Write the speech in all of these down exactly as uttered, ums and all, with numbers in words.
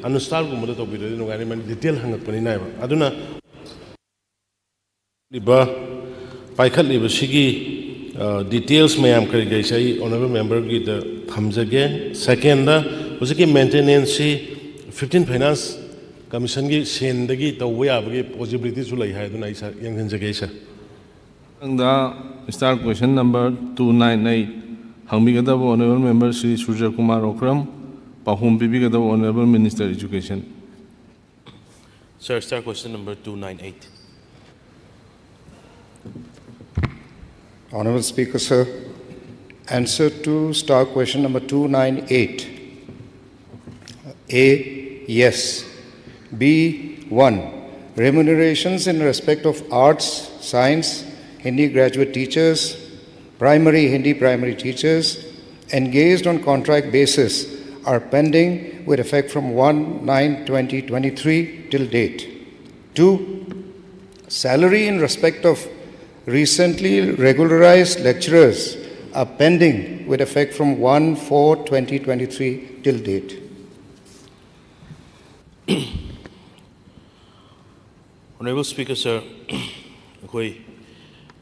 ꯑꯅꯨꯁ꯭ꯇꯥꯜꯒꯨꯝꯕꯗ ꯇꯧꯕꯤꯔꯗꯤ ꯅꯨꯡꯉꯥꯏꯅꯤ, ꯃꯥꯅ detail ꯍꯪꯉꯛꯄꯅꯤꯅ ꯍꯥꯏꯕ꯫ ꯑꯗꯨꯅ ꯂꯤꯕ, ꯄꯥꯏꯈꯠꯂꯤꯕꯁꯤꯒꯤ, ꯑ, details ꯃꯌꯥꯝ ꯀꯔꯤ ꯀꯔꯤꯁꯦ ꯑꯩ honourable memberꯒꯤꯗ ꯊꯝꯖꯒꯦ꯫ Secondꯗ, ꯍꯧꯖꯤꯛꯀꯤ maintenanceꯁꯤ fifteen Finance Commissionꯒꯤ ꯁꯦꯟꯗꯒꯤ ꯇꯧꯕ ꯌꯥꯕꯒꯤ possibilityꯁꯨ ꯂꯩ ꯍꯥꯏ, ꯑꯗꯨꯅ ꯑꯩ, sir, ꯌꯦꯡꯁꯤꯟꯖꯒꯦ, sir꯫ ꯃꯊꯪꯗ star question number two nine eight ꯍꯪꯕꯤꯒꯗꯕ honourable member Shri ꯁꯨꯔꯖ ꯀꯨꯃꯥꯔ ꯑꯣꯀ꯭ꯔꯝ, ꯄꯥꯎꯈꯨꯝ ꯄꯤꯕꯤꯒꯗꯕ honourable Minister Education꯫ Sir, star question number two nine eight. Honorable Speaker, sir, answer to star question number two nine eight. A, yes. B, one, remunerations in respect of arts, science, Hindi graduate teachers, primary, Hindi primary teachers engaged on contract basis are pending with effect from one nine twenty twenty-three till date. Two, salary in respect of recently regularized lecturers are pending with effect from one four twenty twenty-three till date. Honorable Speaker, sir, ꯑꯩꯈꯣꯏ,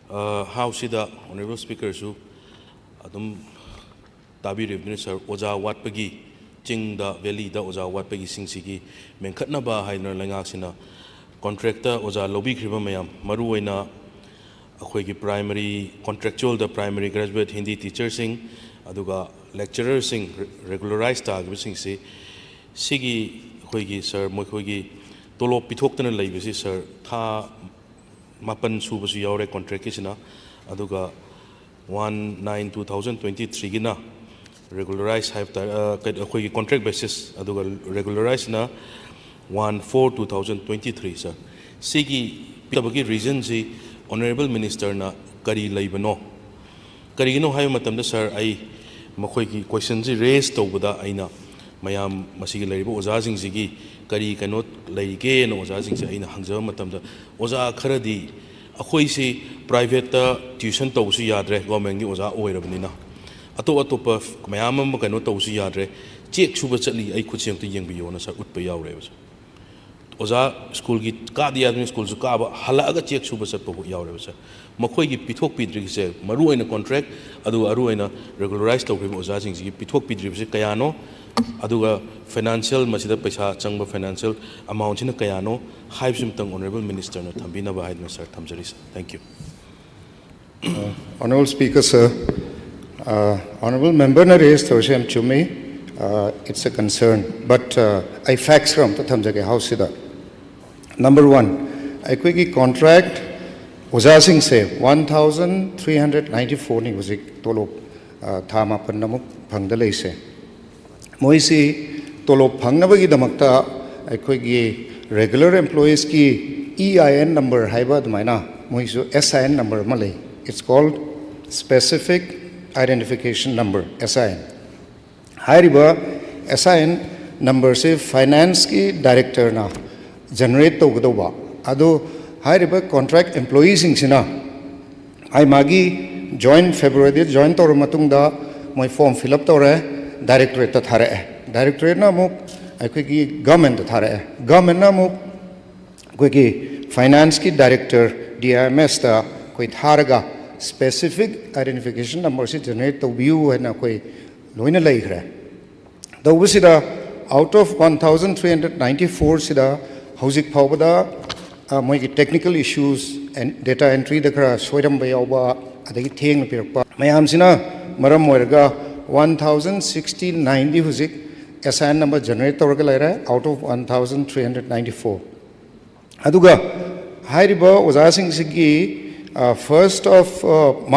ꯑ, Houseꯁꯤꯗ Honorable Speakerꯁꯨ ꯑꯗꯨꯝ ꯇꯥꯕꯤꯔꯤꯕꯅꯤꯅ, sir, ꯑꯣꯖꯥ ꯋꯥꯠꯄꯒꯤ, ꯆꯤꯡꯗ, valleyꯗ ꯑꯣꯖꯥ ꯋꯥꯠꯄꯒꯤꯁꯤꯡꯁꯤꯒꯤ ꯃꯦꯟꯈꯠꯅꯕ ꯍꯥꯏꯗꯅ ꯂꯩꯉꯥꯛꯁꯤꯅ contractꯇ ꯑꯣꯖꯥ ꯂꯧꯕꯤꯈ꯭ꯔꯤꯕ ꯃꯌꯥꯝ, ꯃꯔꯨꯑꯣꯏꯅ ꯑꯩꯈꯣꯏꯒꯤ primary contractualꯗ primary graduate Hindi teacherꯁꯤꯡ, ꯑꯗꯨꯒ lecturerꯁꯤꯡ re-, regularize ꯇꯥꯈꯤꯕꯁꯤꯡꯁꯤ, ꯁꯤꯒꯤ ꯑꯩꯈꯣꯏꯒꯤ, sir, ꯃꯈꯣꯏꯒꯤ ꯇꯣꯂꯣꯞ ꯄꯤꯊꯣꯛꯇꯅ ꯂꯩꯕꯁꯤ, sir, ꯊꯥ ꯃꯥꯄꯟ ꯁꯨꯕꯁꯨ ꯌꯥꯎꯔꯦ contractꯀꯤꯁꯤꯅ, ꯑꯗꯨꯒ one nine two thousand twenty-threeꯒꯤꯅ regularize ꯍꯥꯏꯕ ꯇꯥꯔꯦ, ꯑ, ꯀꯩ-, ꯑꯩꯈꯣꯏꯒꯤ contract basis, ꯑꯗꯨꯒ regularizeꯅ one four two thousand twenty-three, sir꯫ ꯁꯤꯒꯤ ꯄꯤꯗꯕꯒꯤ reasonꯁꯤ Honorable Ministerꯅ ꯀꯔꯤ ꯂꯩꯕꯅꯣ? ꯀꯔꯤꯒꯤꯅꯣ ꯍꯥꯏꯕ ꯃꯇꯝꯗ, sir, ꯑꯩ ꯃꯈꯣꯏꯒꯤ questionꯁꯤ raise ꯇꯧꯕꯗ ꯑꯩꯅ ꯃꯌꯥꯝ ꯃꯁꯤꯒꯤ ꯂꯩꯔꯤꯕ ꯑꯣꯖꯥꯁꯤꯡꯁꯤꯒꯤ ꯀꯔꯤ ꯀꯩꯅꯣ ꯂꯩꯒꯦꯅ ꯑꯣꯖꯥꯁꯤꯡꯁꯦ ꯑꯩꯅ ꯍꯪꯖꯕ ꯃꯇꯝꯗ, ꯑꯣꯖꯥ ꯈꯔꯗꯤ ꯑꯩꯈꯣꯏꯁꯤ privateꯇ tuition ꯇꯧꯕꯁꯨ ꯌꯥꯗ꯭ꯔꯦ, governmentꯀꯤ ꯑꯣꯖꯥ ꯑꯣꯏꯔꯕꯅꯤꯅ, ꯑꯇꯣꯞ ꯑꯇꯣꯞꯄ ꯃꯌꯥꯝ ꯑꯃ ꯀꯩꯅꯣ ꯇꯧꯕꯁꯨ ꯌꯥꯗ꯭ꯔꯦ, ꯆꯦꯛ ꯁꯨꯕ ꯆꯠꯂꯤ, ꯑꯩ ꯈꯨꯠꯁꯦ ꯑꯝꯇ ꯌꯦꯡꯕꯤꯌꯣꯅ ꯁꯥꯔ ꯎꯠꯄ ꯌꯥꯎꯔꯦꯕ ꯁꯥꯔ꯫ ꯑꯣꯖꯥ ꯁ꯭ꯀꯨꯜꯒꯤ ꯀꯥꯗ ꯌꯥꯗꯅ ꯁ꯭ꯀꯨꯜꯁꯨ ꯀꯥꯕ, ꯍꯜꯂꯛꯑꯒ ꯆꯦꯛ ꯁꯨꯕ ꯆꯠꯄ ꯐꯥꯎ ꯌꯥꯎꯔꯦꯕ ꯁꯥꯔ꯫ ꯃꯈꯣꯏꯒꯤ ꯄꯤꯊꯣꯛꯄꯤꯗ꯭ꯔꯤꯁꯦ, ꯃꯔꯨꯑꯣꯏꯅ ꯀꯣꯟꯇ꯭ꯔꯦꯛ, ꯑꯗꯨꯒ ꯑꯔꯨꯑꯣꯏꯅ ꯔꯦꯒꯨꯂꯔꯥꯏꯁ ꯇꯧꯈ꯭ꯔꯤꯕ ꯑꯣꯖꯥꯁꯤꯡꯁꯤꯒꯤ ꯄꯤꯊꯣꯛꯄꯤꯗ꯭ꯔꯤꯕꯁꯦ ꯀꯌꯥꯅꯣ, ꯑꯗꯨꯒ ꯐꯥꯏꯅꯥꯟꯁꯤꯌꯦꯜ, ꯃꯁꯤꯗ ꯄꯩꯁꯥ ꯆꯪꯕ ꯐꯥꯏꯅꯥꯟꯁꯤꯌꯦꯜ ꯑꯦꯃꯥꯎꯟꯁꯤꯅ ꯀꯌꯥꯅꯣ ꯍꯥꯏꯕꯁꯤꯃꯇꯪ ꯑꯣꯅꯔꯦꯕꯜ ꯃꯤꯅꯤꯁꯇꯔꯅ ꯊꯝꯕꯤꯅꯕ ꯍꯥꯏꯗꯨꯅ ꯁꯥꯔ ꯊꯝꯖꯔꯤ ꯁꯥꯔ꯫ Thank you. Honorable Speaker, sir, uh, Honorable Member ꯅ raise ꯇꯧꯔꯤꯁꯦ ꯌꯥꯝ ꯆꯨꯝꯃꯤ. Uh, it's a concern. But uh, ꯑꯩ facts ꯈꯔ ꯑꯝꯇ ꯊꯝꯖꯒꯦ House ꯁꯤꯗ. Number one, ꯑꯩꯈꯣꯏꯒꯤ contract ꯑꯣꯖꯥꯁꯤꯡꯁꯦ one thousand three hundred ninety four ꯅꯤ ꯍꯧꯖꯤꯛ ꯇꯣꯂꯣꯞ, uh, ꯊꯥ ꯃꯥꯄꯟ ꯑꯃꯨꯛ ꯐꯪꯗ ꯂꯩꯁꯦ. ꯃꯣꯏꯁꯤ ꯇꯣꯂꯣꯞ ꯐꯪꯅꯕꯒꯤꯗꯃꯛꯇ ꯑꯩꯈꯣꯏꯒꯤ regular employees ꯀꯤ E I N number ꯍꯥꯏꯕ ꯑꯗꯨꯃꯥꯏꯅ ꯃꯣꯏꯁꯨ S I N number ꯑꯃ ꯂꯩ. It's called Specific Identification Number, S I N. ꯍꯥꯏꯔꯤꯕ S I N number ꯁꯤ finance ꯀꯤ director ꯅ generate ꯇꯧꯒꯗꯧꯕ꯫ ꯑꯗꯨ ꯍꯥꯏꯔꯤꯕ contract employee ꯁꯤꯡꯁꯤꯅ ꯑꯩ ꯃꯥꯒꯤ join, February ꯗ join ꯇꯧꯔ ꯃꯇꯨꯡꯗ ꯃꯣꯏ form fill up ꯇꯧꯔꯦ, directorate ꯇ ꯊꯥꯔꯛꯑꯦ꯫ Directorate ꯅ ꯑꯃꯨꯛ ꯑꯩꯈꯣꯏꯒꯤ government ꯇ ꯊꯥꯔꯛꯑꯦ꯫ Government ꯅ ꯑꯃꯨꯛ ꯑꯩꯈꯣꯏꯒꯤ finance ꯀꯤ director, D I M S ꯇ ꯑꯩꯈꯣꯏ ꯊꯥꯔꯒ specific identification number ꯁꯤ generate ꯇꯧꯕꯤꯌꯨ ꯍꯥꯏꯅ ꯑꯩꯈꯣꯏ ꯂꯣꯏꯅ ꯂꯩꯈ꯭ꯔꯦ꯫ ꯇꯧꯕꯁꯤꯗ, out of one thousand three hundred ninety four ꯁꯤꯗ ꯍꯧꯖꯤꯛ ꯐꯥꯎꯕꯗ, ꯑ, ꯃꯣꯏꯒꯤ technical issues, data entry ꯗ ꯈꯔ ꯁꯣꯏꯔꯝꯕ ꯌꯥꯎꯕ, ꯑꯗꯒꯤ ꯊꯦꯡꯅ ꯄꯤꯔꯛꯄ ꯃꯌꯥꯝꯁꯤꯅ ꯃꯔꯝ ꯑꯣꯏꯔꯒ one thousand sixty nine ꯗꯤ ꯍꯧꯖꯤꯛ S I N number generate ꯇꯧꯔꯒ ꯂꯩꯔꯦ, out of one thousand three hundred ninety four꯫ ꯑꯗꯨꯒ ꯍꯥꯏꯔꯤꯕ ꯑꯣꯖꯥꯁꯤꯡꯁꯤꯒꯤ, ꯑ, first of, ꯑ, March